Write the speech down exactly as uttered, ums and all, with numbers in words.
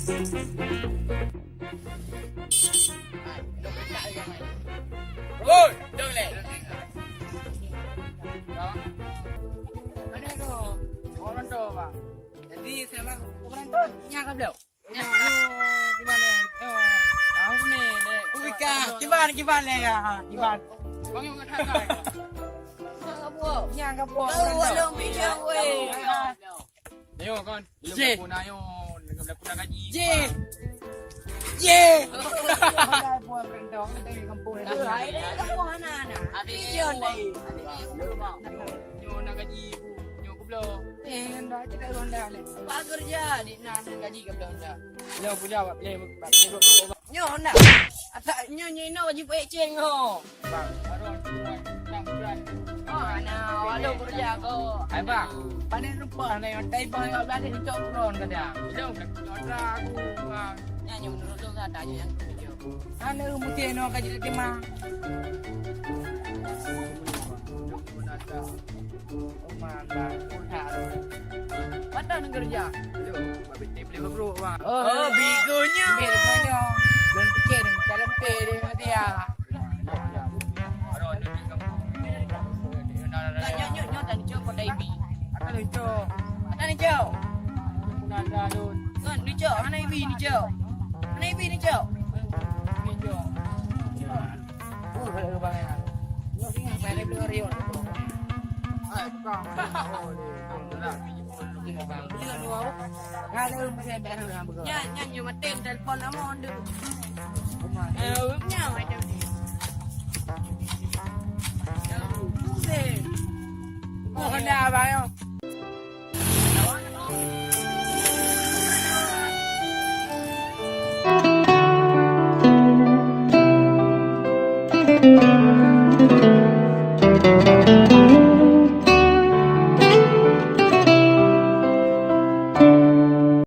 Woi, dong lé. Mana tu? Orang tu, Bang. Jadi, saya, Bang, orang tu, nyang ka bloe. Kiban lé? Kiban lé? Kiban, kiban lé ya? Kiban. Bang, nyang ka buat. Nyang ka buat. Tahu orang tu. Ayo, kon. Jih. Belum dah pernah, ayo. Belum dah pernah gaji. Jih. Jih. Dah buat berendong dari kampung ni. Hai, dah buat anak-anak. Habis. Nyoe nak gaji ibu. Nyoe kubloe. Eh, dah kita ronda ni. Apa kerja di nak gaji kubloe dah. Nyoe punya buat play, buat play, buat play. Nyoe nak. Atak nyoe, nyoe inoe wajib buat ceng ho. Bang, baru nak bulan. Oh, anak, walau kerja ko. Hai, Bang. Paling rupa ni, tai bang yang berada di cok ron kadang. Belum, dah kontrak aku, Bang. Nyan, nyoe menurut tu kan, tanya yang kerja. Anak mesti no gaji terima. Mana negeri ya? Oh, bigonya. Bigonya. Belum pikir, calon pede dia. Tanya nyok, nyok, tanya nyok, pada ibi. Ada nyok. Ada nyok. Kan nyok, hana ibi nyok. Hana ibi nyok. Nyan, nyan, nyoe maté telepon lama ndu. Eh, nyan macam ni. Oh, dah, abang, yo.